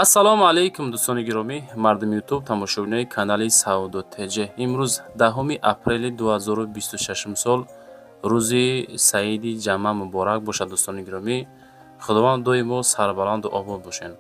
Ассалому алайкум, дӯстони гиромӣ, мардуми Ютуб, тамошобинони канали Савдо ТЖ. Имрӯз 10 апрели 2026 сол, рӯзи саиди ҷамъа муборак бошад, дӯстони гиромӣ. Худованд доимо сарбаланду обод бошед.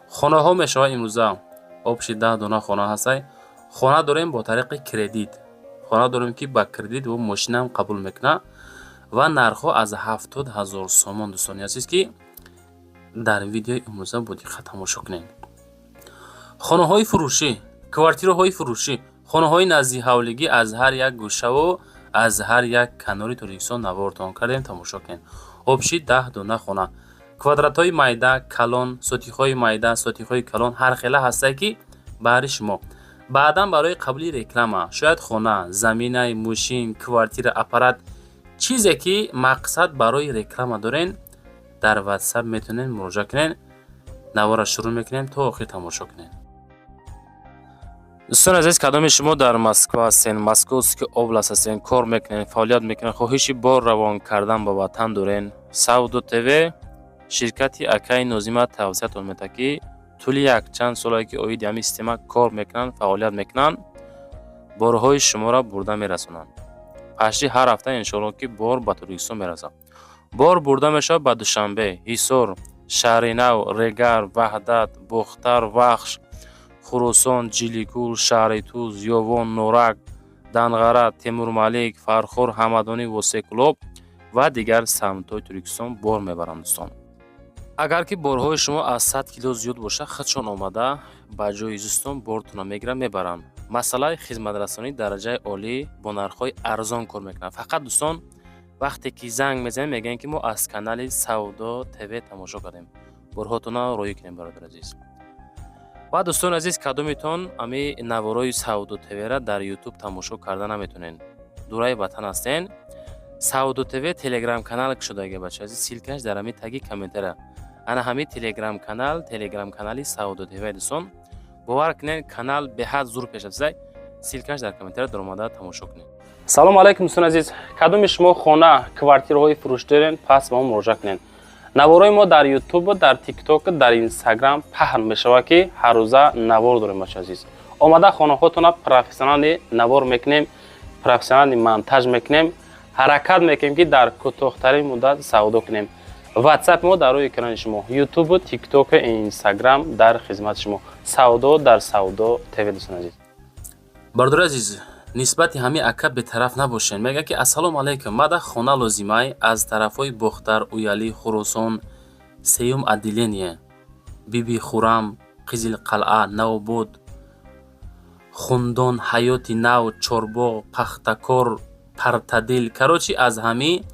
Хонаҳо мешавад имрӯза, общий 10 дона хона ҳастай. Хона дорем бо тариқи кредит, хона дорем, ки ба кредит бо мошинаам қабул мекунад ва нархҳо аз 70 000 сомон. Дӯстони азиз, ки дар видеои имрӯза бо диққат тамошо кунед. Хонаҳои фурӯшӣ, квартираҳои фурӯшӣ, хонаҳои наздиҳавлигӣ аз ҳар як гӯшаву аз ҳар як канори Тоҷикистон навортон кардем, тамошо кунед. Общий 10 дона хона, квадратҳои майда, калон, сотихҳои майда, сотихҳои калон, ҳархела ҳастае, ки баҳри шумо. Баъдан барои қабули реклама, шояд хона, заминай, мошин, квартира, аппарат, чизе ки мақсад барои реклама дорен, дар Ватсап метавонед муроҷиат кунед. Навора шурӯъ мекунем, то охир тамошо кунед. Дӯстони азиз, кадоми шумо дар Москва ҳастен, Московский область ҳастен, кор мекунед, фаъолият мекунед, хоҳиши бор равон кардан ба ватан дорен, Савдо ТВ ширкати акаи Нозима тавсиятон медиҳад, ки тӯли якчанд солае ки оиди ҳамин система кор мекунанд, фаъолият мекунанд, борҳои шуморо бурда мерасонанд. Пашти ҳар ҳафта, иншоалло, ки бор ба Тоҷикистон мерасад. Бор бурда мешавад ба Душанбе, Ҳисор, Шаҳринав, Регар, Ваҳдат, Бохтар, Вахш, Хуросон, Ҷиликул, шаҳри Туз, Ёвон, Норак, Данғара, Темурмалик, Фархор, Ҳамадонӣ, Восеъ, Кӯлоб ва дигар самтҳои Тоҷикистон бор мебаранд. Дӯстон, агар ки борҳои шумо аз 100 кило зиёд бошад, худшон омада ба ҷои зистон бортонро мегиранд, мебаранд. Масъалаи хизматрасонии дараҷаи олӣ, бо нархҳои арзон кор мекунанд. Фақат, дӯстон, вақте ки занг мезанем, мегӯянд, ки мо аз канали Савдо ТВ тамошо кардем, борҳотонро роҳӣ кунем. Бародари азиз ва дӯстони азиз, кадомитон ами наворои Савдо ТВра дар Ютуб тамошо карда наметонед, дураи ватан ҳастен, Савдо ТВ Телеграм канал кушодаги, бача азиз, ссылка ш дар ҳами таги комментария. Ана ҳами Телеграм канал, Телеграм канали Савдо ТВ. Дӯстон, бовар кунед, канал беҳад зур пеш рафта. Ссылка ш дар комментария, даромада тамошо кунед. Салому алайкум, дӯстони азиз. Кадоми шумо хона, квартираҳои фурӯш дорен, пас ба мо муроҷиат кунед. Наворои мо дар Ютуб, дар Тикток, дар Инстаграм паҳн мешавад, ки ҳаррӯза навор дорем. Бача азиз, омада хонаҳотона профессионально навор мекунем, профессионально монтаж мекунем, ҳаракат мекунем, ки дар кӯтоҳтарин муддат савдо кунем. Ватсап мо дар рӯи экрани шумо, Ютубу, Тиктоку, Инстаграм дар хизмати шумо. Савдо дар Савдо ТВ. Дӯстони азиз, бародари азиз, нисбати ҳамин ака бетараф набошед. Мегӯяд, ки ассалому алайкум, мада хона лозимай аз тарафҳои Бохтар, Уялӣ, Хуросон, сеюм отделение, Биби Хурам, Қизилқалъа, Навобод, Хундон, Ҳаёти Нав, Чорбоғ, Пахтакор, Партадил, короче, аз ҳамин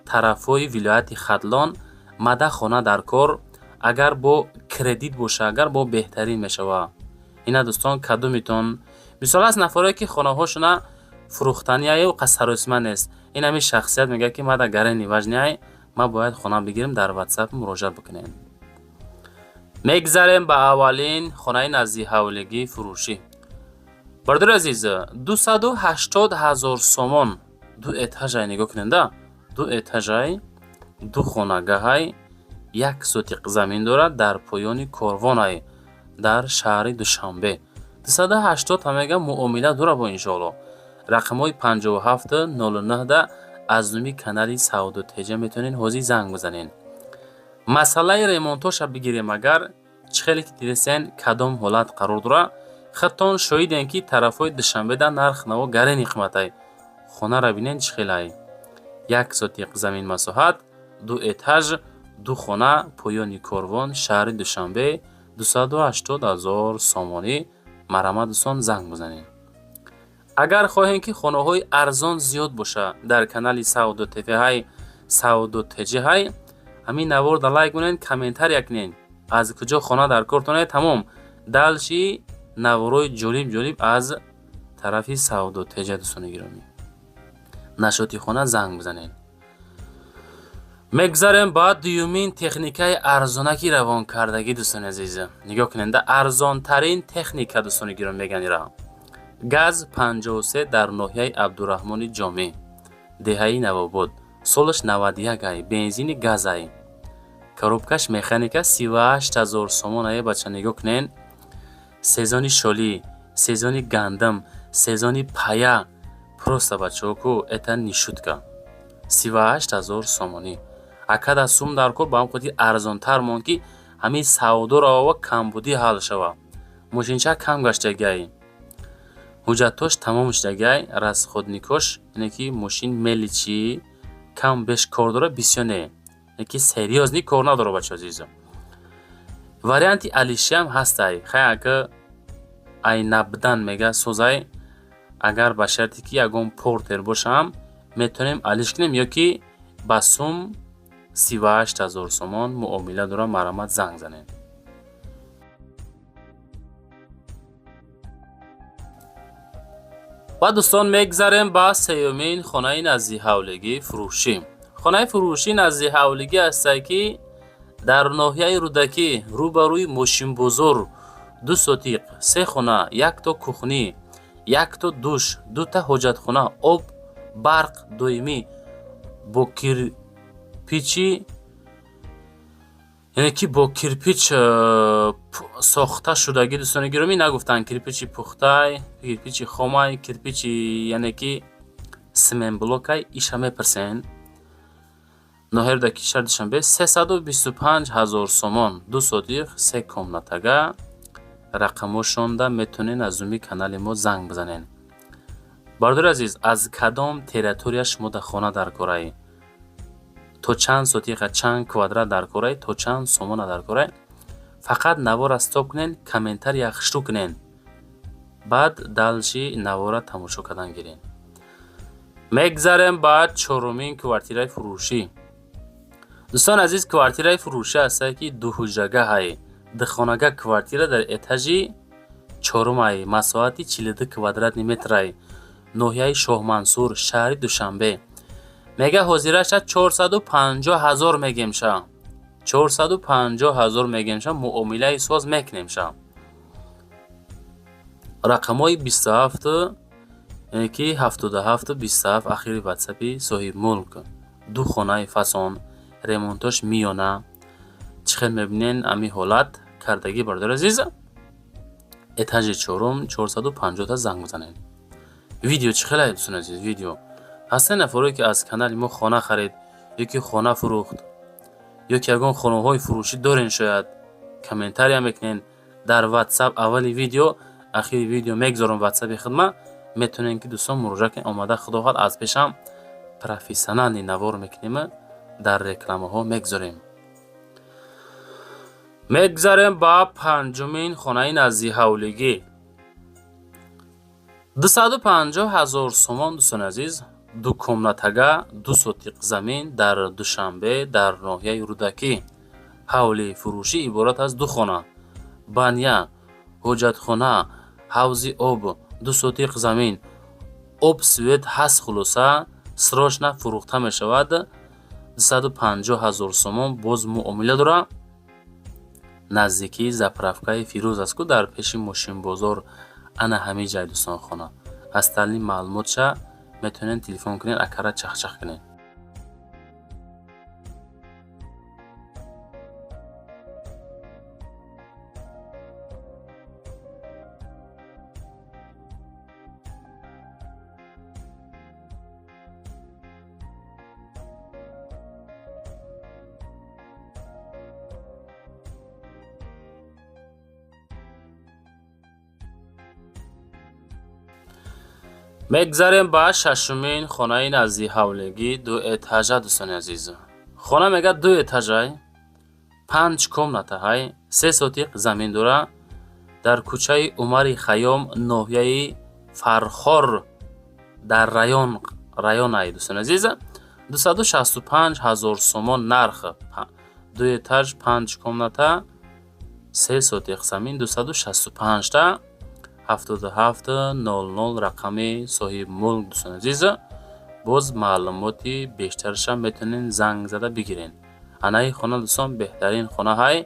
тарафҳои вилояти Хатлон мада хона дар кор. Агар бо кредит боша, агар бо беҳтарин мешава. Ина, дӯстон, кадомитон, мисол, аст нафаре, ки хонаҳошона фурӯхтанияю саросима нест, ин ҳамин шахсият мегӯяд, ки мада гарени важный, ман бояд хона бигирам, дар Ватсап муроҷиат бикунем. Мегзарем ба аввалин хонаи наздиҳавлигии фурӯшӣ. Бародари азиз, 280 000 сомон, ду этажай. Нигоҳ кунед, ду этажай, ду хонагаҳай, як сотиқ замин дорад, дар поёни корвонай, дар шаҳри Душанбе. 280 ҳамега муомила дора бо, иншоалло. Рақамҳои 57 09 аз номи канали Савдо Теҷа метавонед ҳозир занг бизанед. Масъалаи ремонтоша бигирем агар, чӣ хеле ки дидесен, кадом ҳолат қарор дорад, худтон шоҳидем, ки тарафҳои Душанбеда нарх наво гарени қиматай. Хонаро бинед, чӣ хелай: як сотиқ замин масоҳат, ду этаж, ду хона, поёни корвон, шаҳри Душанбе, 280 000 сомонӣ. Марҳамат, дӯстон, занг бизанед. Агар хоҳем, ки хонаҳои арзон зиёд боша, дар канали Савдо ТВ ҳай, Савдо ТЖ ҳай, ҳамин наворда лайк кунед, комментария кунед, аз куҷо хона дар кортоне. Тамом, дальше наворои ҷолиб ҷолиб аз тарафи Савдо ТЖ. Дӯстони гиромӣ, нашоти хона занг бизанед. Мегузарем ба дуюмин техникаи арзонаки равонкардагӣ. Дӯстони азиз, нигоҳ кунед, арзонтарин техника, дӯстони гиромӣ, мегӯянд ира ГАЗ 53, дар ноҳияи Абдураҳмони Ҷомӣ, деҳаи Навобод, солаш 91 ай, бензини газай. Коробкаш механика, 38 000 сомон. Ае бача, нигоҳ кунен, сезони шолӣ, сезони гандум, сезони пая, просто бачаҳо ку, это не шутка. 38 000 сомонӣ. Акада сум дар кор, ба ҳам хотир арзонтар монд, ки ҳамин савдо равава, камбудӣ ҳал шава. Мошинча кам гаштагиай, ҳуҷҷатҳош тамом шудагиай, расходникош, ине ки мошин мелочи кам беш кор дора, бисёр не, ки серьёзный кор надора, бачаҳо азизо. Варианти алишиам ҳастай. Хай, ака ай набдан мега созай, агар ба шарте ки ягон портер бошам, метавонем алиш кунем ё ки ба сум 38 000 сомон муомила дорам, марҳамат, занг занед. Ва дӯстон, мегзарем ба сеюмин хонаи наздиҳавлигӣ фурӯшӣ. Хонаи фурӯшӣ наздиҳавлигӣ ҳастае, ки дар ноҳияи Рӯдакӣ, рӯбарӯи мошинбозор, ду сотиқ, се хона, якто кухня, якто душ, дута ҳоҷатхона, об, барқ доимӣ, бо кирпичи, яъне ки бо кирпич сохта шудагӣ. Дӯстони гиромӣ, нагуфтанд кирпичи пухтай, кирпичи хомай, кирпичи, яъне ки семенблокай, иша мепурсен. Ноҳияи Рӯдакӣ, шаҳри Душанбе, 325 000 сомон, ду сотиқ, се комнатага. Рақамошонда метавонед аз зуми канали мо занг бизанед. Бародари азиз, аз кадом территория шумо дар хона дар корай, то чанд сотиқа, чанд квадрат дар корай, то чанд сомона дар корай, фақат навора стоп кунед, комментария хушрӯ кунед, баъд дальше навора тамошо кардан гиред. Мегзарем ба чорумин квартираи фурӯшӣ. Дӯстони азиз, квартираи фурӯшӣ ҳастае, ки дуҳуҷрагаҳай, духонага квартира дар этажи чорумай, масоҳати 42 квадратный метрай, ноҳияи Шоҳмансур, шаҳри Душанбе. Мега ҳозираша 450 000 мегемша, 450 000 мегемша, муомилаи соз мекунемша. Рақамҳои 27, яъне ки 77 27 ахири ватсапи соҳибмулк. Ду хонаи фасон, ремонтош миёна, чӣ хел мебинен, ҳамин ҳолат кардагӣ. Бародари азиз, этажи чорум, 450-та занг бизанед. Видео чӣ хеле, дӯстони азиз, видео ҳастанд. Нафаре ки аз канали мо хона харид ё ки хона фурӯхт, ё ки ягон хонаҳои фурӯшӣ дорен, шояд комментария мекунен дар ватсап. Аввали видео, ахири видео мегзорам ватсапи хидма, метавонем ки дӯстон муроҷиат кунед. Омада, худо хоҳад, аз пешам профессиональный навор мекунем, дар рекламаҳо мегзорем. Мегзарем ба панҷумин хонаи наздиҳавлигӣ, 250 000 сомон. Дӯстони азиз, дукомнатага, ду сотиқ замин дар Душанбе, дар ноҳияи Рӯдакӣ. Ҳавлии фурӯшӣ иборат аз ду хона, баня, ҳоҷатхона, ҳавзи об, ду сотиқ замин, об, свет ҳаст. Хулоса, срочно фурӯхта мешавад. 250 000 сомон, боз муомила дорад. Наздикии заправкаи Фирӯз аст ку, дар пеши мошинбозор, ана ҳамин ҷай, дӯстон, хона. Остальной маълумотша метавонед телефон кунед, акара чахчах кунед. Мегзарем ба шашумин хонаи наздиҳавлигӣ, дуэтажа. Дӯстони азиз, хона мега ду этажай, панҷ комнатаҳай, се сотиқ замин дора, дар кӯчаи Умари Хайём, ноҳияи Фархор, дар район районай. Дӯстони азиз, 265 000 сомон нарх, ду этаж, панҷ комната, се сотиқ замин, 265-та, 77 00 рақами соҳибмулк. Дӯстони азиз, боз маълумоти бештарашам метавонед занг зада бигиред. Анаи хона, дӯстон, беҳтарин хонаҳай,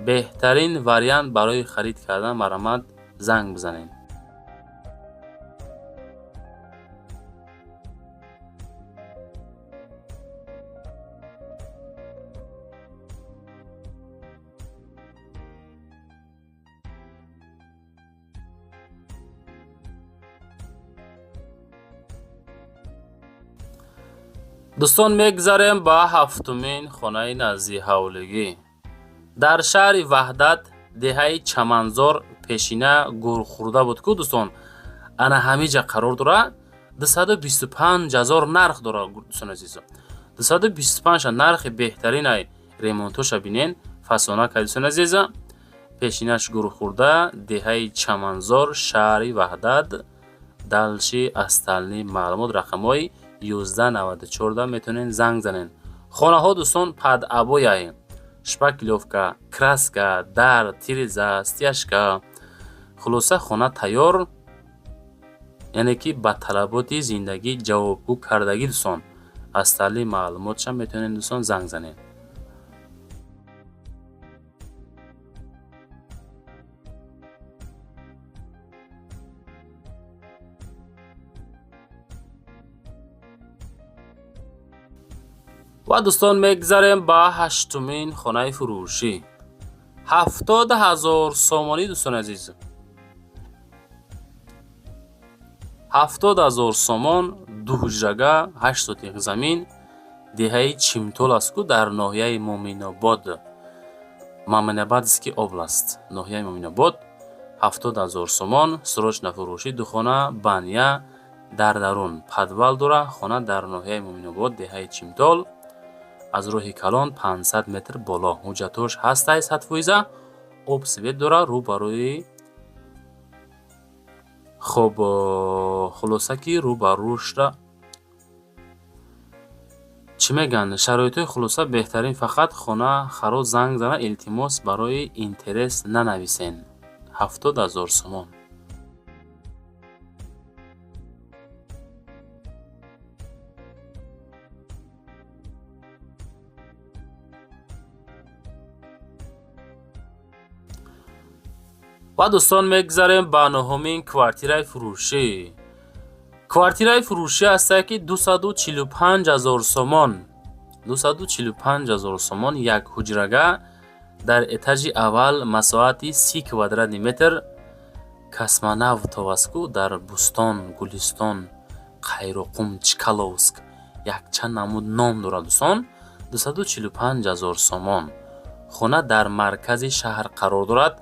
беҳтарин вариант барои харид кардан, марҳамат, занг бизанед. Дӯстон, мегзарем ба ҳафтумин хонаи наздиҳавлигӣ. Дар шаҳри Ваҳдат, деҳаи Чаманзор, пешина гурхӯрда буд ку, дӯстон, ана ҳамиҷа қарор дорад. 225 000 нарх дорад, дӯстони азизо. 225 нархи беҳтаринай. Ремонтоша бинен, фасона кай, дӯстони азиза. Пешинаш гурхӯрда, деҳаи Чаманзор, шаҳри Ваҳдат. Дальше остальные маълумот рақамҳои 1194 метавонед занг занед. Хонаҳо, дӯстон, под обои, шпаклёвка, краска, дар, тиреза, стяжка, хулоса, хона тайёр, яъне ки ба талаботи зиндагӣ ҷавобгӯ кардагӣ. Дӯстон, остальные маълумотшам метавонед, дӯстон, занг занед. Ва, дӯстон, мегзарем ба ҳаштумин хонаи фурӯшӣ. 70 000 сомонӣ, дӯстони азиз, 70 000 сомон, ду ҳуҷрага, 8 сотих замин, деҳаи Чимтол аст ку, дар ноҳияи Муминобод, Маминабадский область, ноҳияи Муминобод. 70 000 сомон, срочно фурӯшӣ, ду хона, баня, дар дарун подвал дора. Хона дар ноҳияи Муминобод, деҳаи Чимтол, аз роҳи калон 500 метр боло. Ҳуҷҷатҳош ҳастай 100%, об, свет дора, рӯ барои хоб, хулоса ки рӯ ба рӯшда, чӣ мегӯянд, шароитҳои хулоса беҳтарин. Фақат хона харо занг зана, илтимос, барои интерес нанависен. 70 000 сомон. Ва, дӯстон, мегзарем ба нуҳумин квартираи фурӯшӣ. Квартираи фурӯшӣ ҳастае ки 245 000 сомон, 245 000 сомон, як ҳуҷрага дар этажи аввал, масоҳати 30 квадратный метр. Космонавтов аст ку, дар Бӯстон, Гулистон, Қайроқум, Чкаловск, якчанд намуд ном дорад, дӯстон. 245 000 сомон. Хона дар маркази шаҳр қарор дорад,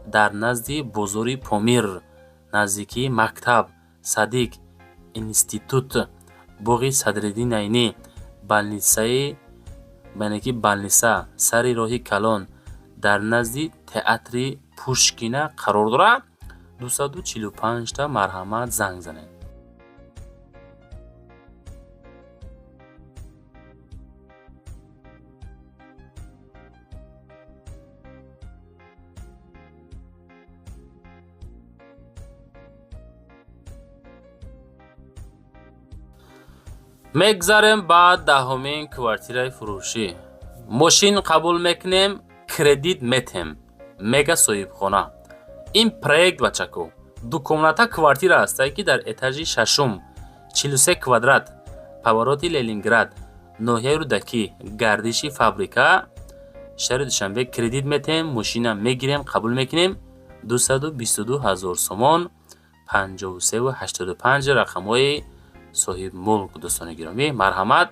дар назди бозори Помир, наздикии мактаб, садик, институт, боғи Садриддин Айнӣ, больницаи, яъне ки больница, сари роҳи калон, дар назди театри Пушкина қарор дорад. 245-та марҳамат, занг занед. Мегзарем ба даҳумин квартираи фурӯшӣ. Мошин қабул мекунем, кредит метем, мега соҳибхона. Ин проект, бачако, двухкомната квартира ҳастае ки дар этажи шашум, 43 квадрат, повороти Ленинград, ноҳияи Рӯдакӣ, гардиши фабрика, шаҳри Душанбе. Кредит метем, мошина мегирем, қабул мекунем. 222 000 сомон, 53 85 рақамҳои соҳибмулк. Дӯстони гиромӣ, марҳамат,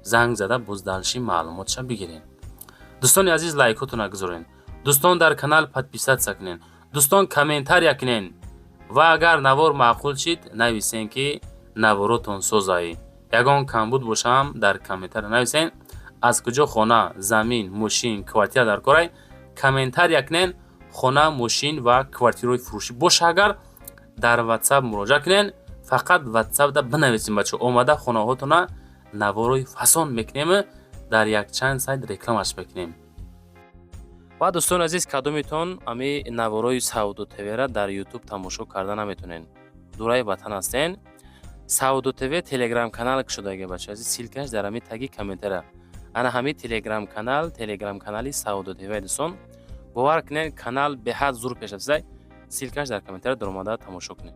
занг зада, боз дальше маълумотша бигирем. Дӯстони азиз, лайкҳотона гузорен, дӯстон, дар канал подписаться кунен, дӯстон, комментария кунен ва агар навор маъқул шид, нависен, ки наворотон созаӣ. Ягон камбуд бошам, дар комментария нависен. Аз куҷо хона, замин, мошин, квартира дар корай, комментария кунен. Хона, мошин ва квартираҳои фурӯшӣ боша агар, дар Ватсап муроҷиат кунен. Фақат Ватсапда бинависем, бачо, омада хонаҳотона наворои фасон мекунем, дар якчанд сайт рекламаш мекунем. Ва, дӯстони азиз, кадомитон ами наворои Савдо ТВра дар Ютуб тамошо карда наметонен, дураи ватан ҳастен, Савдо ТВ телеграм канал кушодаги, бачо азиз, ссылкаш дар ҳами таги комментария. Ана ҳами телеграм канал, телеграм канали Савдо ТВ. Дӯстон, бовар кунед, канал беҳад зур пешрафтаи. Ссылкаш дар комментария, даромада тамошо кунед.